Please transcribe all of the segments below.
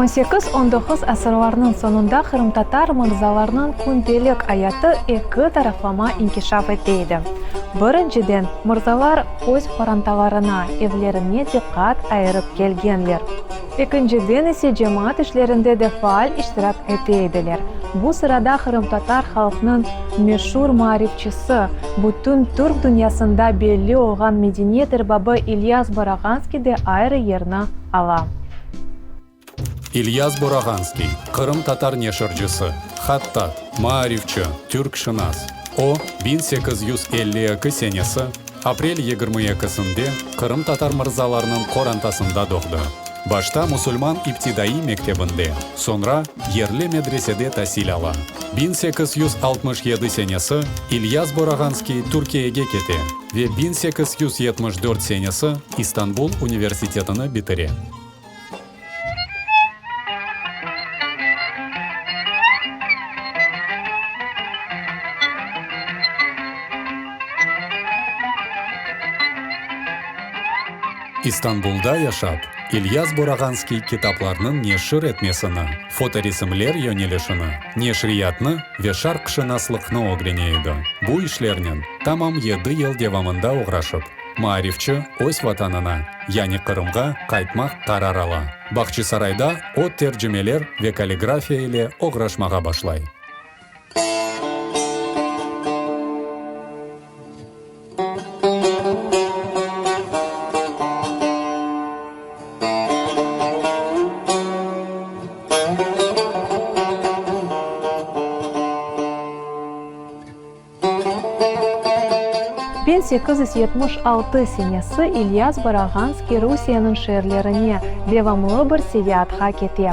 18-19 asırlarnıñ soñunda qırımtatar mırzalarnıñ kündelik ayatı eki taraflama inkişaf ete edi. Birinciden, mırzalar öz qorantalarına, evlerine diqqat ayırıp kelgenler. Ekinciden ise cemaat işlerinde de faal iştirak ete ediler. Bu sırada qırımtatar halqnıñ meşur maarifçisi, bütün türk dünyasında belli olğan medeniyet erbabı İlyas Borağanskiy de ayrı yerni ala. İlyas Borağanskiy, qırımtatar neşircisi, hattat, maarifçi, türkşınas. O, 1852 senesi aprel 22-sinde qırımtatar mırzalarnıñ qorantasında doğdı. Başta musulman iptidaiy mektebinde, soñra yerli medresede tasil ala. 1867 senesi İlyas Borağanskiy Türkiyege kete ve 1874 senesi İstanbul universitetini bitire. İstanbulda yaşap, İlyas Borağanskiy kitaplarnıñ neşir etmesini, fotoresimler yönelişini, neşriyatnı ve şarqşınaslıqnı ögrene edi. Bu işlernen tamam yedi yıl devamında oğraşıp, maarifçi öz vatanına, yani Qırımğa qaytmaq qarar ala. Bahçisarayda o tercimeler ve kalligrafiya ile oğraşmağa başlay. 1876 senesi İlyas Borağanskiy Rusiyeniñ şeerlerine devamlı bir seyaatqa kete.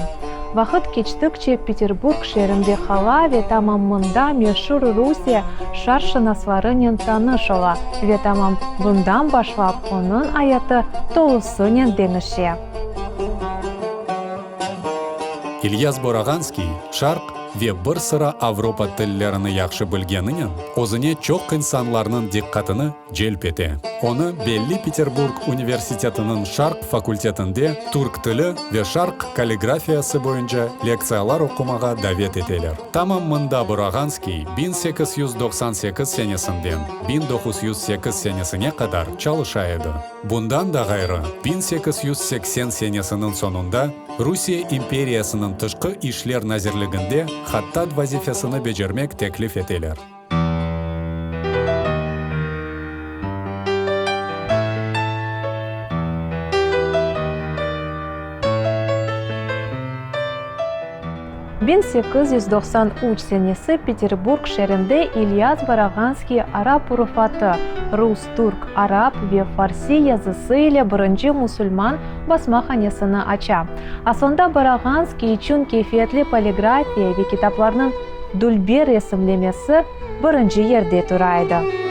Vaqıt keçtikçe Peterburg şeerinde qala ve tamam mında meşur Rusiye şarqşınaslarınen tanış ola ve tamam bundan başlap onıñ ayatı tolusınen deñişe. İlyas Borağanskiy şarq ve bir sıra avropa tillerini yahşı bilgeninen özüne çoq insanlarnıñ diqqatını celp ete. Onı belli Peterburg universitetiniñ şarq fakultetinde türk tili ve şarq kalligrafiyası boyunca lektsiyalar oqumağa davet eteler. Tamam mında Borağanskiy 1898 senesinden 1908 senesine qadar çalışa edi. Bundan da ğayrı, 1880 senesiniñ soñunda Rusiye imperiyasınıñ Tışqı işler nazirliginde hattat vazifesini becermek teklif eteler. 1893 senesi Peterburg şeerinde İlyas Borağanskiy arap urufatı, rus, türk, arap ve farsi yazısı ile birinci musulman basmahanesini aça. Aslında Borağanskiy içün keyfiyetli poligrafiya ve kitaplarnıñ dülber resimlemesi birinci yerde tura edi.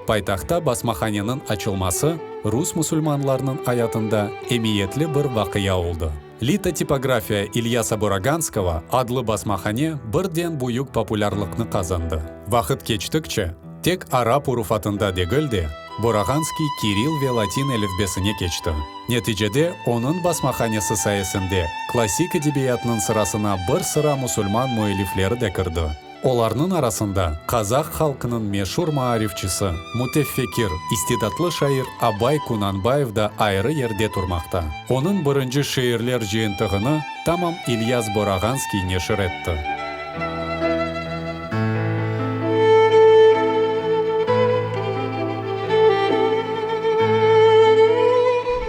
Paytahtta basmahaneniñ açılması rus musulmanlarınıñ ayatında emiyetli bir vaqia oldı. Lita tipografiya İlyasa Boraganskogo adlı basmahane birden büyük populârlıqnı qazandı. Vaqıt keçtikçe, tek arap urufatında degil de, Borağanskiy kiril ve latin elifbesine keçti. Neticede, onıñ basmahanesi sayesinde klassik edebiyatnıñ sırasına bir sıra musulman müellifleri de kirdi. Olarnıñ arasında qazah halqınıñ meşur maarifçisi, müteffekir, istidatlı şair Abay Kunanbayev da ayrı yerde turmaqta. Onıñ birinci şiirler cıyıntığını tamam İlyas Borağanskiy neşir etti.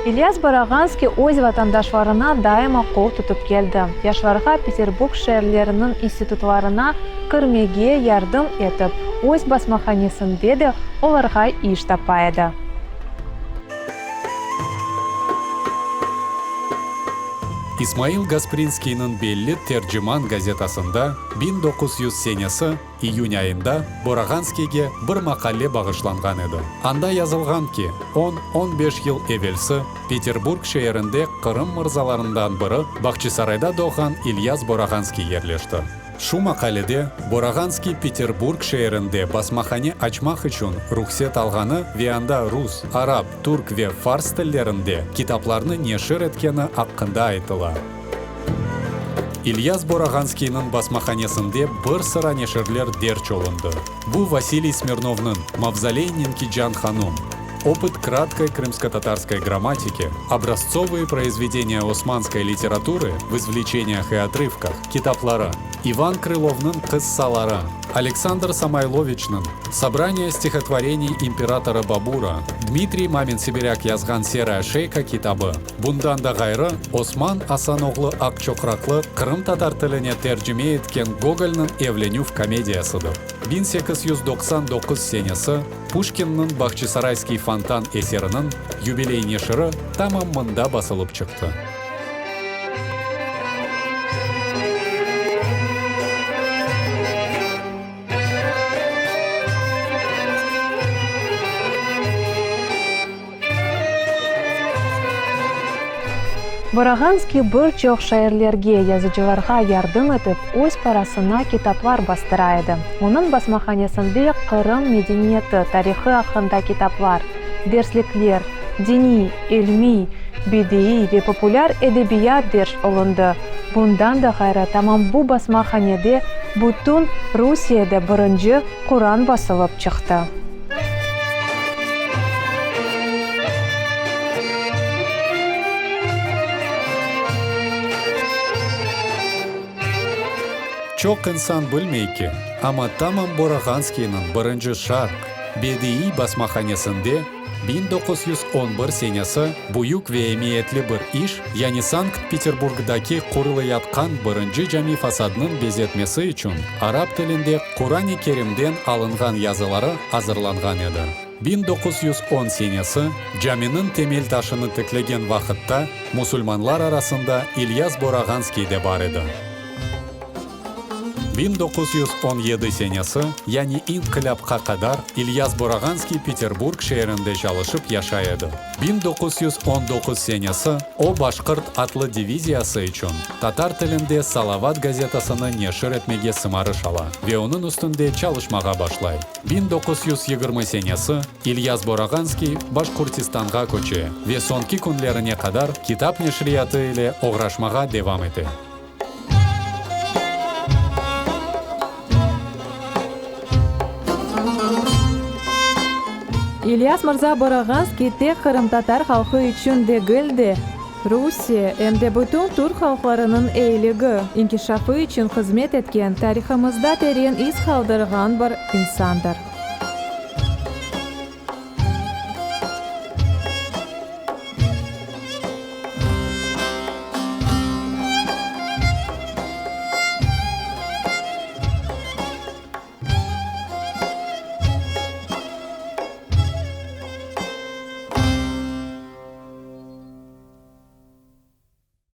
İlyas Borağanskiy öz vatandaşlarına daima qol tutıp keldi. Yaşlarğa Peterburg şeerleriniñ institutlarına kirmege yardım etip, öz basmahanesinde de olarğa iş tapa edi. İsmail Gasprinskiyniñ belli Terciman gazetasında 1900 senesi iyün ayında Borağanskiyge bir maqale bağışlanğan edi. Anda yazılğan ki, on, on beş yıl evelsi Peterburg şeerinde Qırım mırzalarından biri Bahçisarayda doğğan İlyas Borağanskiy yerleşti. Şu maqalede Borağanskiy Peterburg şeerinde basmahane açmaq içün ruhset alğanı ve anda rus, arap, türk ve fars tillerinde kitaplarnı neşir etkeni aqqında aytıla. İlyas Borağanskiyniñ basmahanesinde bir sıra neşirler derc olundı. Bu Vasiliy Smirnovnıñ Mavzoley Nenkican hanum, Opıt kratkой krımskotatarskoy grammatiki, Obraztsovые произведения osmanskoy literatury v izvleçeniyah i otrıvkah kitapları, İvan Krılovnıñ qıssaları, Aleksandr Samoyloviçniñ Sobraniye stihotvoreniy imperatora Babura, Dmitriy Mamin-Sibirâk yazğan Seraya şeyka kitabı. Bundan da ğayrı, Osman Asan oğlu Aqçoqraqlı qırımtatar tiline tercime etken Gogolniñ Evlenüv komediyasıdır. 1899 senesi Puşkinniñ Bahçisarayskiy fontan eseriniñ yubiley neşiri tamam mında basılıp çıqtı. Borağanskiy bir çoq şairlerge, yazıcılarğa yardım etip, öz parasına kitaplar bastıra edi. Onıñ basmahanesinde Qırım medeniyeti, tarihı aqqında kitaplar, derslikler, diniy, ilmiy, bediiy ve populâr edebiyat derc olundı. Bundan da ğayrı, tamam bu basmahanede bütün Rusiyede birinci Quran basılıp çıqtı. Çoq insan bilmey ki, amma tamam Borağanskiyniñ birinci Şarq bediiy basmahanesinde 1911 senesi büyük ve emiyetli bir iş, yani Sankt-Peterburgdaki qurulayatqan birinci cami fasadınıñ bezetmesi içün arap tilinde Quran-i Kerimden alınğan yazıları azırlanğan edi. 1910 senesi caminiñ temel taşını tiklegen vaqıtta musulmanlar arasında İlyas Borağanskiy de bar edi. 1917 senesi, yani inqilâpqa qadar İlyas Borağanskiy Peterburg şeerinde çalışıp yaşay edi. 1919 senesi o Başqırt atlı diviziyası içün tatar tilinde Salavat gazetasını neşir etmege sımarış ala ve onıñ üstünde çalışmağa başlay. 1920 senesi İlyas Borağanskiy Başqurtistanğa köçe ve soñki künlerine qadar kitap neşriyatı ile oğraşmağa devam ete. İlyas mırza Borağanskiy tek qırımtatar halqı içün degil de, Rusiye, em de bütün türk halqlarınıñ eyiligi, inkişafı içün hızmet etken, tarihımızda teren iz qaldırğan bir insandır.